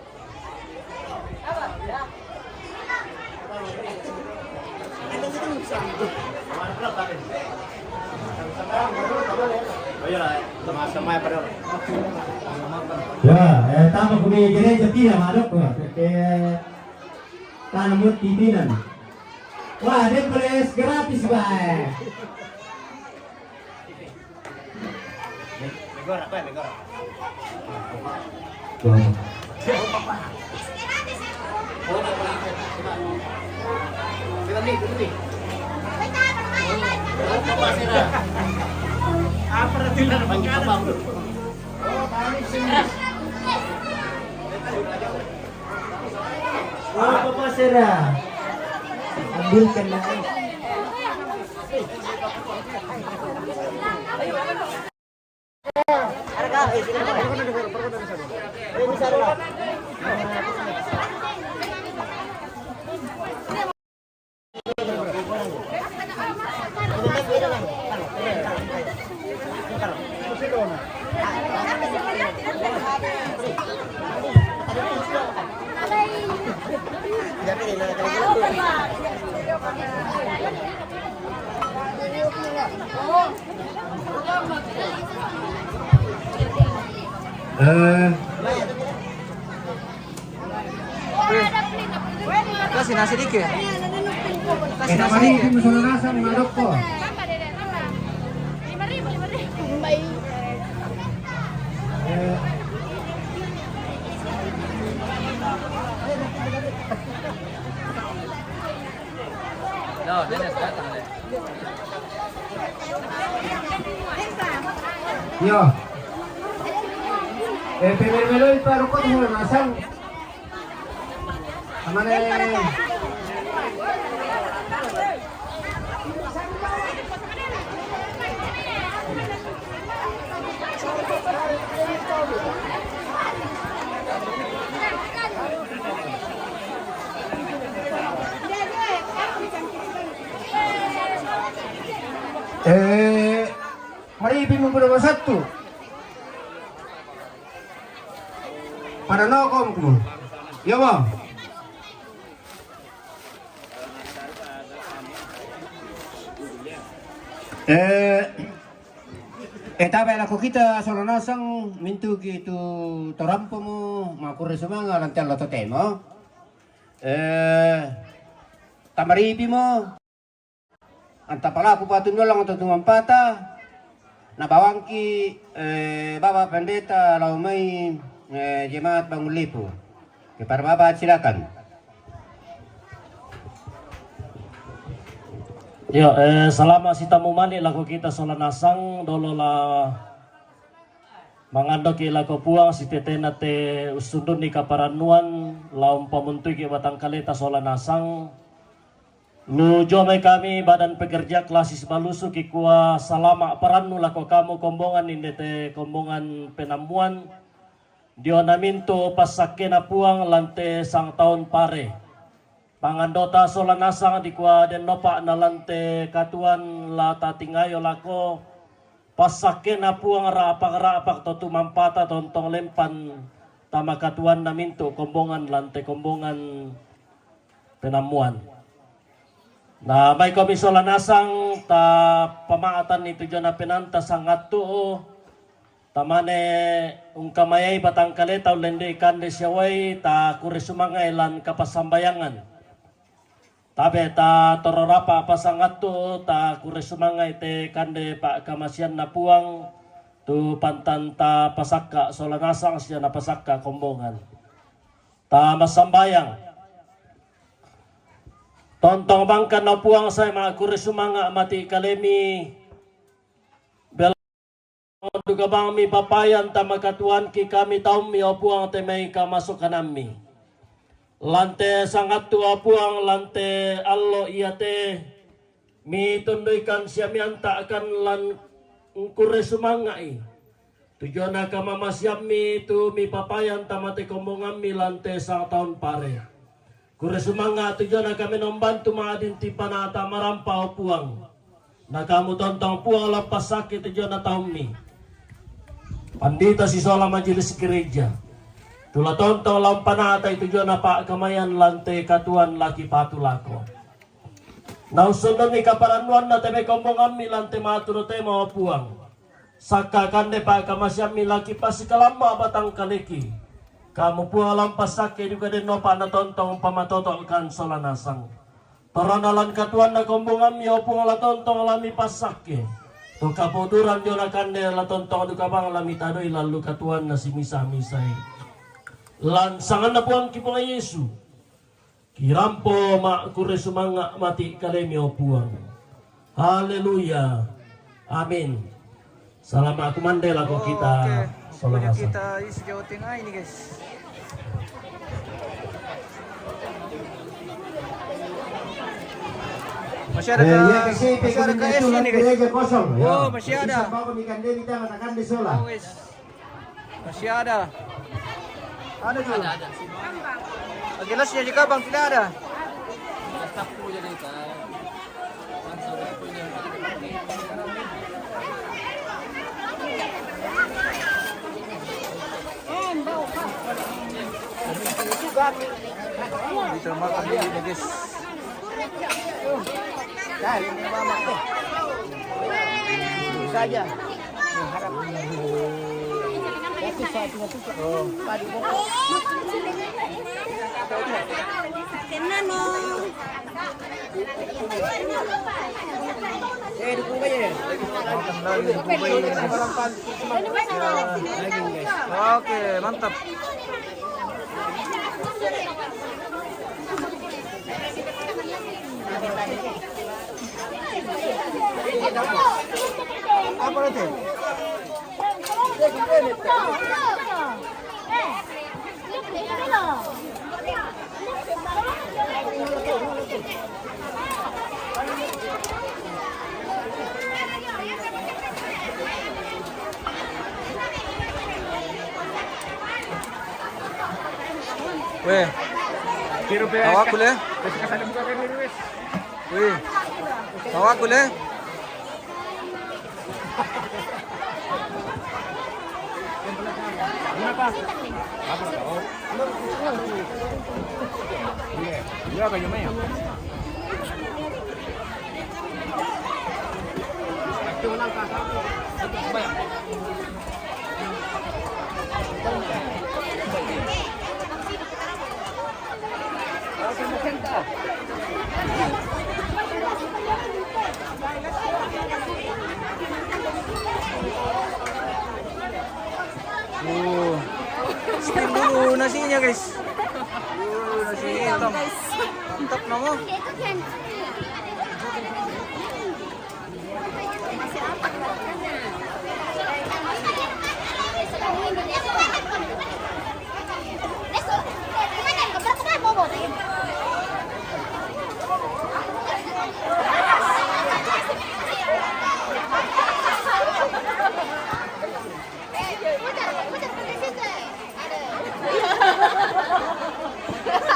Ya, eh, tama kumi gereja pia madok ko. Ke tanah mut pimpinan. Wah, dia boleh gratis, Bang. Apa nanti lah? Oh, Papa Sera. Ambilkan lah. Eh, Kasih nasi dikit. Kasih nasi dikit. Madok ko. Yo, Dennis, datang, Dennis. Yo. Eh, pemelo-melo pa rokok mo masang. Amane. Eh, maripi mo pura masatu. Para no komku. Yo mo. Eh, eh, tabe lako kita solo nasang mintu ki tu torampo mo, makure sumanga lantel lo totemo. Eh, tamaripi mo. Anta palaku patun dolang atau tumampata. Na bawangki, eh, Bapak Pendeta lau mai, eh, jemaat Bangun Lipu. Kepala Bapak, silakan. Yo, eh, salama' sitamu mani' lako kita sola nasang, dolo la mangandoki' lako Puang sitetena te ussundunni kaparannuan, la umpamuntuiki' batangkaleta sola nasang. Lu jomai kami Badan Pekerja Klasis Balusu kikua salama' parannu lako kamu kombongan inde te kombongan penammuan. Diona mintu' passakkena Puang lan te sangtaon pare. Pangandota sola nasang dikua dennopa' na lan te katuoan la tatingayo lako. Passakkena Puang ra'pak-ra'pak to tumampata tontong lempan tama katuoanna mintu' kombongan lan te kombongan penammuan. Na maikomi sola nasang ta pama'tanni tu jona penaanta sangattu'u, tamane ungkamayai batangkaleta ullendei kande siawai, ta kure sumanga'i lan kapassambayangan. Tabe' ta tororapa' pasangattu'u, ta kure sumanga'i te kande pa'kamasianna Puang, tu pantan ta pasakka' sola nasang sia napasakka' kombongan. Ta massambayang. Tontong bangkanna Puang sae ma'kure sumanga' mati' kalemi. Bela duka bang mipapayan tama katuoanki kami taummi, o Puang, te mai kamasokanammi. Lan te sangattu, o Puang, lan te allo iate mitunduikan sia mianta'kan lan ungkure sumanga'i. Tu jona kamamasiammi tu mipapayan tama te kombongammi lan te sangtaon pare. Kure sumanga' tu jona kamenombantu ma'din tipanata marampa, o Puang. Na kamu tontong Puang la umpassakke tu jona taummi. Pandita sisola majelis gereja. Tu la tontong la umpanata tu jona pa'kamayan lan te katuoan la kipatu lako. Na ussundunni kaparannuanna te mai kombongammi lan te matu totemo, o Puang. Sakka' kande pa'kamasiammi la kipasikalamma' batangkaleki. Kamu Puang la umpassakke duka dennopa' na tontong umpamatoto'kan sola nasang. Torona lan katuoanna kombongammi, o Puang, la tontong la mipassakke. To kapoduran diona kande la tontong duka bang la mitadoi lan lu katuoanna simisa-misai. Lan sanganna Puangki Puang Yesu. Kirampo ma'kure sumanga' mati' kalemi, o Puang. Haleluya. Amin. Salama' kumande lako kita. Oke. Sola nasang. Kita isi Jawa Tengah ini, guys. Masih ada. Eh, ke, iya, masih ada ke S ini, guys. Gereja kosong, ya. Oh, masih ada. Bisa bawa di kandang kita, katakan di sola. Oh, guys. Masih ada. Ada tuh. Ada, ada. Gelasnya juga, Bang, tidak ada. Gelas sapu jadi, kan. Kita makan dulu, guys. Nah, ini mama tuh. Saja. Harap. Oke, mantap. Apa nanti? Weh. Tawakkul, eh. Weh. Tawakkul, eh. Oh. Steam dulu nasinya, guys. Nasi hitam. Mantap, namo.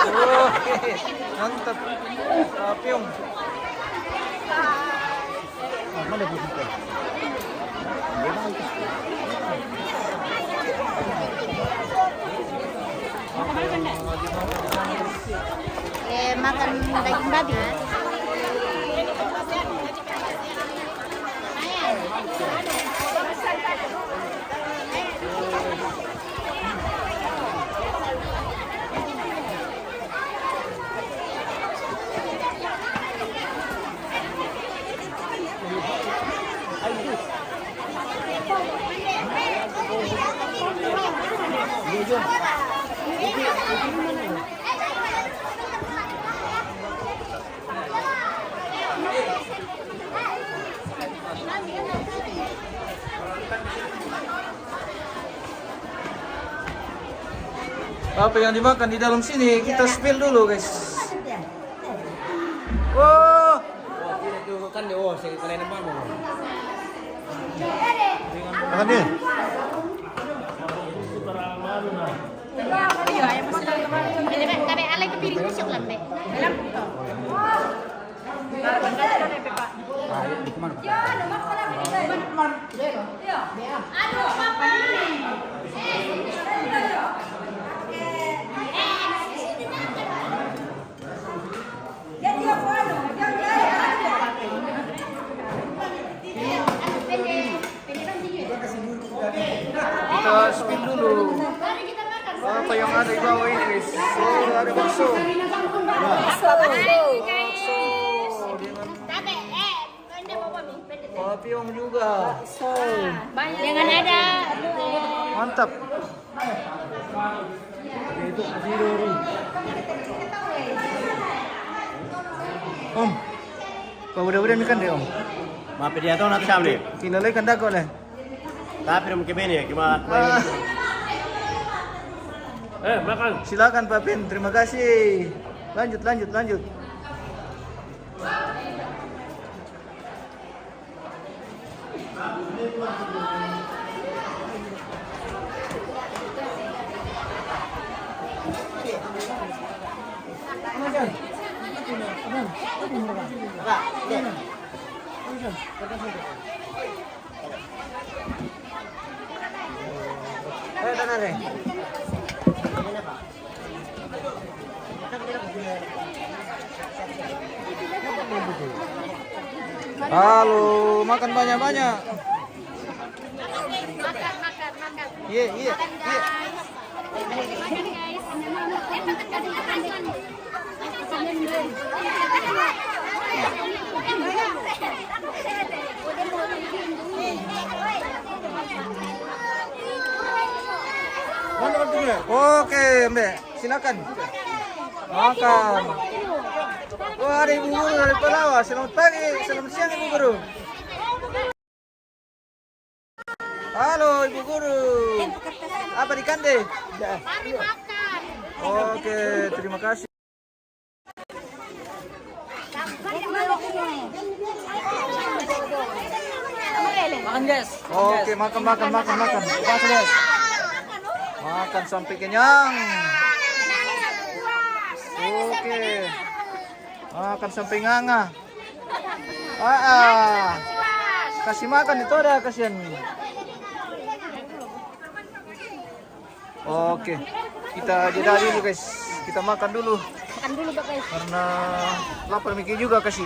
Wah, mantap. Papiong. Eh, makan daging babi. Apa yang dimakan di dalam sini, kita spill dulu, guys. Wah. Makan dia. Tabe, alai ke piring, siap lambe. Kita spill dulu. Apa yang ada di bawah ini, guys? Oh, ada bakso. Bakso. Bakso. Papiong juga. Bakso. Jangan ada. Mantap. Om, kau udah-udah nih kan deh, Om. Mape dia tahu nanti siapa nih? Kilo lagi kan dago leh. Tapi dong ke bini ya, gimana? Ah. Eh, makan. Silakan, Papin. Terima kasih. Lanjut, lanjut, lanjut. Ayo, tangan, eh. Halo, makan banyak-banyak. Iya, iya, iya. Oke, Mbak, silakan. Makan. Wah, ada Ibu Guru dari Palawa. Selamat pagi, selamat siang, Ibu Guru. Halo, Ibu Guru. Apa di Kande? Oke, terima kasih. Makan, guys. Oke, makan, makan, makan, makan. Makan, guys. Makan sampai kenyang. Oke. Makan sampai nganga. Ah, ah. Kasih makan itu ada, kasihan. Oke. Kita jeda dulu, guys. Kita makan dulu. Makan dulu, Pak, guys. Karena lapar mikir juga, kasih.